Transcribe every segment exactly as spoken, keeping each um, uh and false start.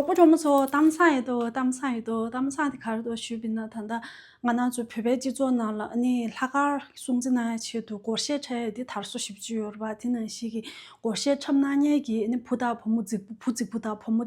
གྲོགས་པོ་གྲོགས་མོ་ཚོ་གཏམ་བཟང་ཡོད་དོ། གཏམ་བཟང་ཡོད་དོ། གཏམ་བཟང་དེ་ག་རེ་འདུག་ཞུས་པ་ཡིན་ན། ད་ལྟ་ང་རང་ཚོ་བོད་པའི་སྤྱི་ཚོགས་ནང་ལ་ཨ་ནི་ལྷག་དཀར་སྲུང་བརྩི་གནང་ཡའི་ཆེད་དུ་སྒོར་གཞས་འཁྲབ་ཡ་དེ་དར་སྲོལ་ཞེ་པོ་ཅིག་ཡོད་རེད་པ། དེ་ནང་བཞིན་གྱི་སྒོར་གཞས་འཁྲབ་གནང་མཁན་གྱི་ཨ་ནི་བུ་དང་བུ་མོ་རྫིག་པོ་བུ་རྫིག་པོ་དང་བུ་མོ་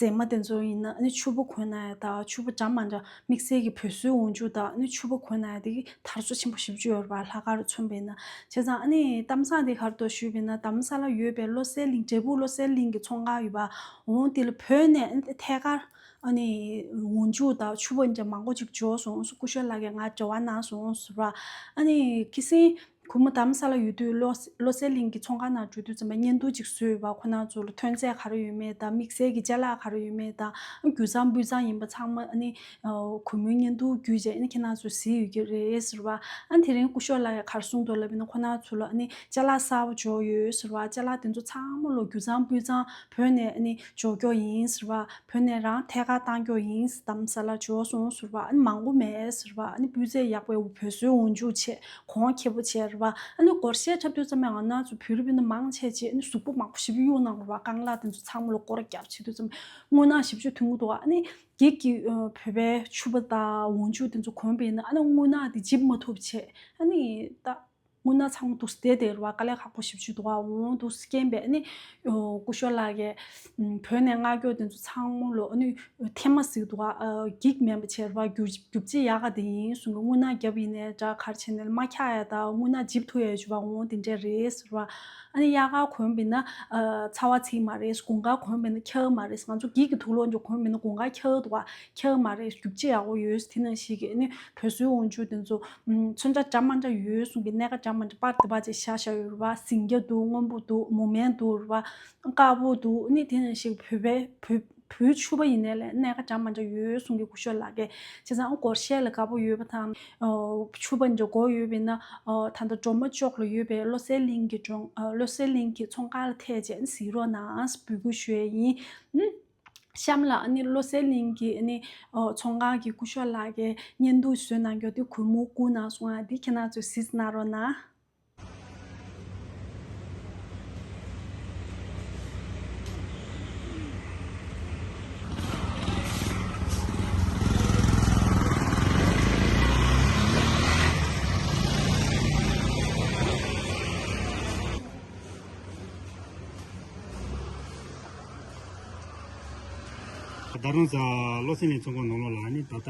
མཛེས་མ་དེ་ཚོ་ཡིན་ན་ཨ་ནི་ཕྱུ་པ་གོན་གནང་ཡ་དང་ཕྱུ་པ་འདྲ་མི་འདྲ་དམིགས་བསལ་གྱི་བོད་བཟོའི་འོག་འཇུག་དང་ཨ་ནི་ཕྱུ་པ་གོན་གནང་ཡ་དེ་དར་སྲོལ་ཆེན་པོ་ཞེ་པོ་ཅིག་ཡོད་རེད་པ། ལྷག་དཀར་མཚོན་པ་ཡིན་ན། བྱས་ཙང་ཨ་ནི་གཏམ་བཟང་དེ་ག་རེ་འདུག་ཞུས་པ་ཡིན་ན། རྡ་རམ་ས་ལ་ཡོད་པའི་བློ་གསལ་གླིང་འབྲས་སྤུངས་བློ་གསལ་གླིང་གི་ཚོང་ཁང་ཡོད་པ། འོང་དེ་ལ་བོད་ནས་ཨ་ནི་ཐད་ཀར་ཨ་ནི་འོག་འཇུག་དང་ཕྱུ་པ་འདྲ་མང་པོ་ཅིག་འབྱོར་སོང་། སྐུ་ཞབས་ལགས་ཀྱིས་ང་འབྲེལ་བ་གནང་སོང་ཟེར་བ། ཨ་ནི་ཁ་སང་གུས་མོ་རྡ་རམ་ས་ལ་ཡོད་དུས་བློ་བློ་གསལ་གླིང་གི་ཚོང་ཁང་ནང་འགྲོ་དུས་ཙམ་པ་བརྙན་ཐུང་ཅིག་བཟོས་ཡོད་པ། ཁོ་རང་ཚོ་ལ་ཐོན་རྫས་ག་རེ་ཡོད་མེད་དང་དམིགས་བསལ་གྱི་ཅ་ལག་ག་རེ་ཡོད་མེད་དང་རྒྱུ་ཆ་སྤུས་གཙང་ཡིན་པ་ཚང་མ་ཨ་ནི་གུས་མོའི་བརྙན་ཐུང་བརྒྱུད་བྱས་ཨ་ནི་ཁྱེད་རང་ཚོས་གཟིགས་ཡོད་ཀྱི་རེད་ཟེར་བ། ཨ་ནི་དེ་རིང་སྐུ་ཞབས་ལགས་ཀྱིས་ག་རེ་གསུངས་འདུག་ལབ་ཡིན་ན། ཁོ་རང་ཚོ་ལ་ཨ་ནི་ཅ་ལག་གསར་པ་འབྱོར་ཡོད་ཟེར་བ། ཅ་ལག་དེ་ཚོ་ཚང་མ་ལོ་རྒྱུ་ཆ་སྤུས་གཙང་བོད་ནས་ཨ་ནི་འབྱོར་རྒྱུ་ཡིན་ཟེར་བ། བོད་ནས་རང་ཐད་ཀར་བཏང་རྒྱུ་ཡིན། རྡ་རམ་ས་ལ་འབྱོར་སོང་ཟེར་བ། ཨ་ནི་མང་པོ་མེད་ཟེར་བ། ཨ་ནི་སྤུས་ཚད་ཡག་པོ་བོད་བཟོའི་འོག་འཇུག་བྱས་གོང་ཁེ་པོ་བྱས་རེད་བ། ཨ་ནི་སྒོར་གཞས་འཁྲབ་དུས་ཙམ་པ་ང་རང་ཚོ་བོད་རིགས་སྤུན་ཟླ་མང་ཆེ་ཆེ་ཨ་ནི་གཟུགས་པོ་མང་པོ་ཞེ་པོ་གཡུག་གནང་རེད་བ། རྐང་ལག་དེ་ཚོ་ཚང་མ་ལ་སྐོར་ར་རྒྱབ་བྱེད་དུས་ཙམ་པ་རྔུལ་ནག་ཞེ་པོ་ཅིག་ཐོན་གྱི་འདུག་བ། ཨ་ནི་གེགས་ཀྱི་ཨ་བོད་པའི་ཕྱུ་པ་དང་འོག་འཇུག་དེ་ཚོ་གོན་པ་ཡིན་ན་ཨ་ནི་རྔུལ་ནག་དེ་འཇིབ་མ་ཐུབ་བྱས། ཨ་ནི་ད་རྔུལ་ནག་ཚང་མ་འདུག་སེ་བསྡད་བསྡད་རེད་བ། དཀའ་ལས་ཁག་པོ་ཞེ་པོ་ཅིག་འདུག་བ། འོ་འདུག་སེ་རྐྱེན་པས་ཨ་ནི་སྐུ་ཞབས་ལགས་ཀྱིས་བོད་ནས་མངགས་རྒྱུ་དེ་ཚོ་ཚང་མ་ལོ་ཨ་ནི་ཐེངས་མ་གཟིགས་འདུག་བ། འགྱིག་མེད་པ་བྱས་རེད་བ། རྒྱུ་རྒྱུ་ཆ་ཡག་ག་དེ་ཡིན་གསུང་གི། རྔུལ་ནག་རྒྱབ་ཡིན་ནའི་འདྲ་ག་རེ་བྱས་ནའི་མ་འཁྱག་ཡ་དང་རྔུལ་ནག་འཇིབ་ཐུབ་ཡ་ཡོད་བ། འོ་དེ་འདྲས་རེད་ཟེར་བ། ཨ་ནི་དབྱར་ཁ་གོན་པ་ཡིན་ན་ཚ་བ་ཚིག་མ་རེད། དགུན་ཁ་གོན་པ་ཡིན་ན་འཁྱག་མ་རེད། ང་ཚོ་འགྱིག་གི་དུག་ལོག་འཇོག་གོན་པ་ཡིན་ན་དགུན་ཁ་འཁྱག་འདུག་བ། འཁྱག་མ་རེད། རྒྱུ་ཆ་ཡག་པོ་ཡོད། དེ་ནང་བཞིན་གྱི་ཨ་ནི་བོད་བཟོའི་འོག་འཇུག་དེ་ཚོ་ཚོན་ཁྲ་འདྲ་མི་འདྲ་ཡོད་གསུང་གི། སྣ་ཁ་འདྲ་མི་འདྲ་པར་དེ་པར་ཅིག་བཞག་བཞག་ཡོད་རེད་བ། ཟིང་སྐྱ་འདུག་སྔོན་པོ་འདུག་མུ་མེན་འདུག་རེད་བ། དཀར་པོ་འདུག་ཨ་ནི་དེ་ནང་བཞིན་བོད་པའི་བོད་བོད་ཕྱུ་པ་ཡིན་ནའི་ལས་སྣ་ཁ་འདྲ་མི་འདྲ་ཡོད་གསུང་གི་སྐུ་ཞབས་ལགས་ཀྱིས། བྱས་ཙང་སྒོར་གཞས་ལ་དགའ་པོ་ཡོད་པ་དང་ཕྱུ་པ་འདྲ་དགོས་ཡོད་པ་ཡིན་ན་ད་ལྟ་སྒྲོལ་མ་ལྕོག་ལ་ཡོད་པའི་བློ་གསལ་གླིང་གི་སྒྲོལ་བློ་གསལ་གླིང་གི་ཚོང་ཁང་ལ་ཐད་བྱས་གཟིགས་རོགས་གནང་འབོད་སྐུལ་ཞུ་ཡས་ཡིན། གཤམ་ལ་ཨ་ནི་བློ་གསལ་གླིང་གི་ཨ་ནི་ཨོ་ཚོང་ཁང་གི་སྐུ་ཞབས་ལགས་ཀྱིས་བརྙན་ཐུང་བཟོས་གནང་རྒྱུ་དེ་གུས་མོ་བསྐུར་གནང་སོང་ང་། འདི་ཁྱེད་རང་ཚོས་གཟིགས་གནང་རོགས་གནང་། རྡ་རམ་ས་ལ་བློ་གསལ་གླིང་ཚོང་ཁང་ནང་ལོགས་ལ་ཨ་ནི་ད་ལྟ་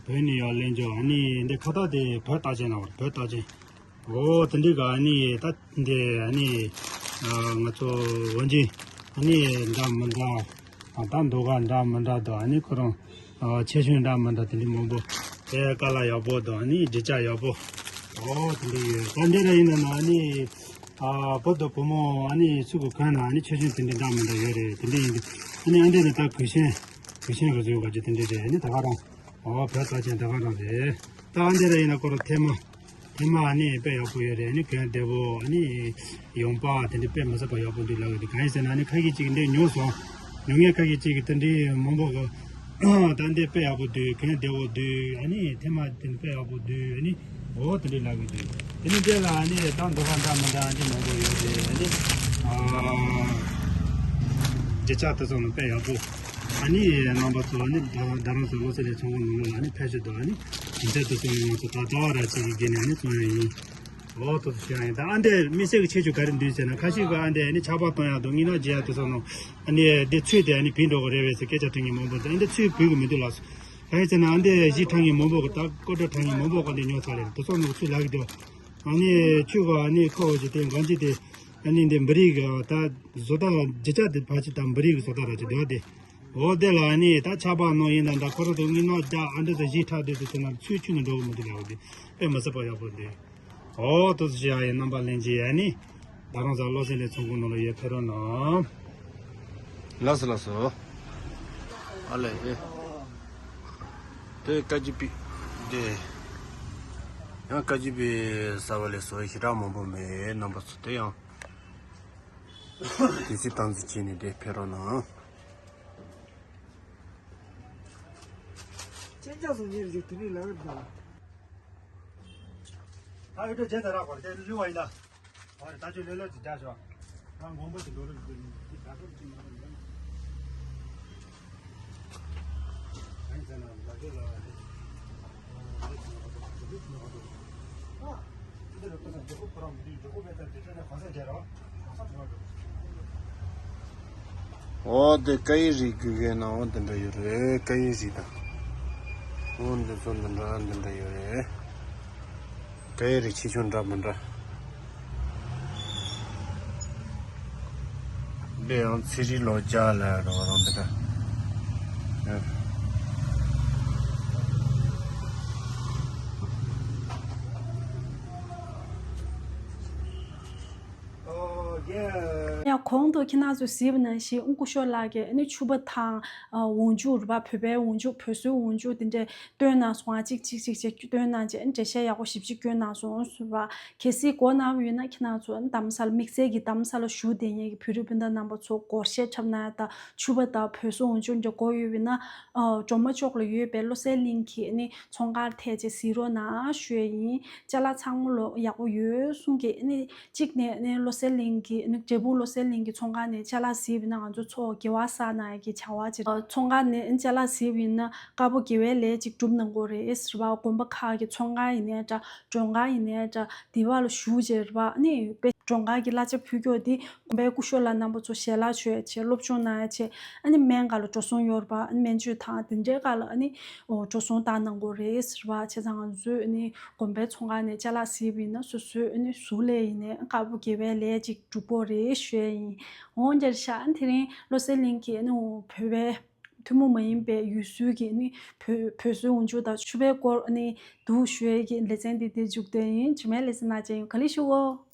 བོད་ནས་ཡར་ལེན་འཇོག་ཨ་ནི་འདི་ཁ་བཏགས་དེ་བོད་རྟགས་ཅན་ལ་བར་བོད་རྟགས་ཅན། འོ་དེ་འདྲའི་ག་ཨ་ནི་ད་འདི་ཨ་ནི་ང་ཚོ་འོན་ཅིང་ཨ་ནི་འདྲ་མི་འདྲ་ད་འདུག་ག་འདྲ་མི་འདྲ་འདུག་ཨ་ནི་ཁོ་རང་ཆེ་ཆུང་འདྲ་མི་འདྲ་དེ་འདྲའི་མང་པོ་དེ་ཀ་ལ་ཡག་པོ་འདུག་ཨ་ནི་འབྲི་ཆ་ཡག་པོ། འོ་དེ་འདྲའི་ཡོད། ད་འདི་ལ་ཡིན་ན་ན་ཨ་ནི། ཨ་བུ་དང་བུ་མོ་ཨ་ནི་ཚུགས་ཀྱི་གོན་ན་ཨ་ནི་ཆེ་ཆུང་དེ་འདྲའི་འདྲ་མི་འདྲ་ཡོད་རེད། དེ་འདྲ་ཡིན་དུས་ཨ་ནི་ཨ་འདྲ་ནི་ད་གུས་ཤན་གུས་ཤན་གྱི་བཟོས་པ་ཅིག་དེ་འདྲ་རེད། ཨ་ནི་ད་ག་རང་ཨོ་བོད་རྟགས་ཅན་ད་ག་རང་རེད། ད་ཨ་འདྲ་ར་ཡིན་ན་ཁོ་རང་ཐེངས་མ་ཐེངས་མ་ཨ་ནི་དཔེ་ཡག་པོ་ཡོད་རེད། ཨ་ནི་གོན་བདེ་པོ་ཨ་ནི་ཡོང་འབབ་དེ་འདྲ་དཔེ་མི་སྲིད་པ་ཡག་པོ་འདུག་ལབ་ཀྱི་འདུག་གང་ཡིན་ཟེར་ན་ཨ་ནི་ཁ་ཤས་ཅིག་འདི་ཉོ་སོང་། ཉོ་མཁན་ཁ་ཤས་ཅིག་གིས་དེ་འདྲའི་མང་པོ་གི་ད་འདི་དཔེ་ཡག་པོ་འདུག་གོན་བདེ་པོ་འདུག་ཨ་ནི་ཐེངས་མ་དེ་ནི་དཔེ་ཡག་པོ་འདུག་ཨ་ནི་འོ་དེ་འདྲའི་ལབ་ཀྱི་འདུག་དེ་ནི་དེ་ལ་ཨ་ནི་ད་འདུ་ཁང་འདྲ་མི་འདྲ་ཨ་ནི་མང་པོ་ཡོད་རེད། ཨ་ནི་ཨ་རྒྱུ་ཆ་དེ་ཚོ་ནི་དཔེ་ཡག་པོ། ཨ་ནི་རྣམ་པ་ཚོ་ཨ་ནི་ད་རྡ་རམ་ས་བློ་གསལ་གླིང་ཚོང་ཁང་ནང་ལོགས་ལ་ཨ་ནི་ཕལ་ཆེར་དུ་ཨ་ནི་རྒྱུ་ཆ་དེ་ཚོ་ནི་ང་ཚོ་ད་ལྟ་བ་ར་ཅིག་གི་སྒོ་ནས་ཨ་ནི་བཙོང་ཡ་ཡིན། འོ་ཏོག་ཙམ་ཞིག་ཡང་ཡིན། ད་ཨ་འདྲས་དམིགས་བསལ་གྱི་ཁྱད་ཆོས་ག་རེ་འདུག་ཟེར་ན། ཁ་ཤས་ཀྱིས་ཨ་འདྲས་ཨ་ནི་ཆར་པ་གཏོང་ཡག་དང་རྔུལ་ནག་འབྱེད་ཡག་དེ་ཚོ་ནང་ཨ་ནི་དེ་ཚོས་དེ་ཨ་ནི་བིང་འགྲོ་གི་རེད་པས་ཟེར་སྐད་ཆ་དྲི་མཁན་མང་པོ་འདུག་ཨ་འདྲས་ཚོས་བིང་གི་མི་འདུག་ལགས་སོ། གང་ཡིན་ཟེར་ན་ཨ་འདྲས་གཞས་འཁྲབ་མཁན་མང་པོ་གི་ད་སྐོར་བྲོ་འཁྲབ་མཁན་མང་པོ་གི་འདི་ཉོ་ཚར་རེད། དེ་ཚོ་ནང་ཚོས་ལབ་ཀྱི་འདུག་ཨ་ནི་ཁྱོད་ཀྱིས་ཨ་ནི་ཁོ་འོ་ཅིག་དེ་འགན་ཅིག་དེ་ཨ་ནི་འདི་འབུ་རིགས་ཀྱི་ད་བཟོ་ལྟ་རྒྱུ་ཆ་དེ་ཕལ་ཆེར་ད་འབུ་རིགས་ཀྱི་བཟོ་ལྟ་ར་ཅིག་འདུག་ཨ་དེ། འོ་དེ་ལ་ཨ་ནི་ད་ཆར་པ་ནང་ཡིན་ན་འདྲ་ཁོ་རང་ཚོ་རྔུལ་ནག་རྒྱག་ཨ་འདྲས་ཚོ་གཞས་འཁྲབ་དུས་དེ་ཚོ་ནང་ཚོས་ཁྱོན་ནས་འགྲོ་གི་མི་འདུག་ལབ་ཀྱི་འདུག་དཔེ་མི་སྲིད་པ་ཡག་པོ་འདུག་འོ་ཏོག་ཙམ་ཞིག་ཡ་ཡི་རྣམ་པ་ལྷན་རྒྱས་ཨ་ནི་རྡ་རམ་ས་ལ་བློ་གསལ་གླིང་ཚོང་ཁང་ནང་ལ་ཡར་ཕེབས་རོགས་གནང་། ལགས་སོ་ལགས་སོ། ཨ་ལས་ཨེ། དེ་བཀའ་བརྒྱུད་པའི་དེ་ཡང་བཀའ་བརྒྱུད་པའི་ས་བ་ལས་སོ་ཞེ་དྲག་མང་པོ་མེད། རྣམ་པ་ཚོ་དེ་ཡང་དུས་ཚོད་བཏང་ཚུལ་བྱས་ནས་དེ་ཕེབས་རོགས་གནང་། ཅན་ཅང་སུ་ཉེར་བཞི་དེ་རིང་ལ་བེར་དང་། ད་ཡོད་དོ་རྗེས་ད་རག་པར་དེ་ལུས་བ་ཡིན་ད། ཨོ་རེད། ད་ཅོ་ལོས་ལོས་ཀྱི་རྒྱ་ཞོ། ང་མགོན་པོ་གྱི་ལོ་རུ་འདི་ནི་འདི་ད་སོ་ཅི་མ་རུ་ཡོད། འོ་དེ་སྐ་ཡི་རི་རྒྱུད་ཀའི་ནང་འོ་དེ་འདྲ་ཡོད་རེད། སྐ་ཡི་རི་དང་། འོ་འདི་ཚོ་འདི་འདྲ་འདི་འདྲ་ཡོད་རེད། སྐ་ཡི་རི་ཆེ་ཆུང་འདྲ་མི་འདྲ། འདི་ཡང་ཚེ་རིང་ལོ་བརྒྱ་ལ་རོ་རང་འདི་འདྲ། ཡང་གོང་དུ་ཁྱེད་རང་ཚོས་གཟིགས་པ་ནང་བཞིན་སྐུ་ཞབས་ལགས་ཀྱིས་ཨ་ནི་ཕྱུ་པ་དང་འོག་འཇུག་རེད་པ། བོད་པའི་འོག་འཇུག་བོད་བཟོའི་འོག་འཇུག་དེ་འདྲས་སྟོན་གནང་སོང་ང་། གཅིག་གཅིག་གཅིག་བྱས་སྟོན་གནང་བྱས་འགྲེལ་བཤད་ཡག་པོ་ཞེ་པོ་ཅིག་བསྐྱོན་གནང་སོང་ཟེར་བ། གལ་སྲིད་གོ་གནང་བ་ཡོད་ན་ཁྱེད་རང་ཚོ་རྡ་རམ་ས་ལ་དམིགས་བསལ་གྱི་རྡ་རམ་ས་ལ་བཞུགས་བསྡད་མཁན་གྱི་བོད་རིགས་སྤུན་ཟླ་རྣམ་པ་ཚོ་སྒོར་གཞས་འཁྲབ་གནང་ཡ་དང་ཕྱུ་པ་དང་བོད་བཟོ་འོག་འཇུག་འདྲ་དགོས་ཡོད་པ་ཡིན་ན། སྒྲོལ་མ་ལྕོག་ལ་ཡོད་པའི་བློ་གསལ་གླིང་གི་ཨ་ནི་ཚོང་ཁང་ཐད་ཅིག་གཟིགས་རོགས་གནང་ཞུ་ཡ་ཡིན། ཅ་ལག་ཚང་མ་ལོ་ཡག་པོ་ཡོད་གསུང་གི་ཨ་ནི། གཅིག་ནས་ནས་བློ་གསལ་གླིང་གི་ནི་འབྲས་སྤུངས་བློ་གསལ་གླིང་གི་ཚོང་ཁང་ནས་ཅ་ལག་གཟིགས་པ་ཡིན་ན་ང་ཚོ་ཚོགས་དགེ་བ་བསགས་གནང་ཡ་གི་བྱ་བ་ཅིག་ཚོང་ཁང་ནས་ཅ་ལག་གཟིགས་པ་ཡིན་ན་དཀར་པོ་དགེ་བའི་ལས་ཅིག་སྒྲུབ་གནང་གི་རེད་ཟེར་བ། དགོན་པ་ཁག་གི་ཚོང་ཁང་ཡིན་ནའི་འདྲ། མགྲོན་ཁང་ཡིན་ནའི་འདྲ། དེ་བ་ལ་བཞུགས་བྱས་རེད་པ། ཨ་ནི་དཔེ་མགྲོན་ཁང་གི་གླ་ཆ་ཕུལ་སྐྱོར་དེ་དགོན་པའི་སྐུ་ཞབས་ལགས་རྣམ་པ་ཚོ་ཞལ་ལག་མཆོད་བྱས་སློབ་སྦྱོང་གནང་ཡ་བྱས། ཨ་ནི་སྨན་ཁང་ལ་འགྲོ་སོང་ཡོད་རེད་པ། ཨ་ནི་སྨན་བཅོས་དང་དེ་འདྲའི་སྒང་ལ་ཨ་ནི་འགྲོ་སོང་བཏང་གནང་གི་རེད་ཟེར་བ། བྱས་ཙང་ང་ཚོས་ཨ་ནི་དགོན་པའི་ཚོང་ཁང་ནས་ཅ་ལག་གཟིགས་པ་ཡིན་ན་སོ་སོའི་ཨ་ནི་གཟུགས་ལ་ཡིན་ནའི་དཀར་པོ་དགེ་བའི་ལས་ཅིག་སྒྲུབ་ཀྱི་རེད་ཞུ་ཡ་ཡིན། འོ་འདིར་ཤག་ཨ་ནི་དེ་རིང་བློ་གསལ་གླིང་གི་ཨ་ནི་བོད་པའི་ཐུན་མོང་མ་ཡིན་པའི་ཡུལ་སྲོལ་གྱི་ཨ་ནི་བོད་བོད་སྲོལ་འོག་འཇུག་དང་ཕྱུ་པའི་སྐོར་ཨ་ནི་འདུག་ཞུ་ཡ་གི་ལེ་ཚན་འདི་འདིར་མཇུག་བསྡུ་ཡ་ཡིན། རྗེས་མའི་ལེ་ཚན་ནང་མཇལ་ཡོང་། ག་ལེ་ཞུ་གོ།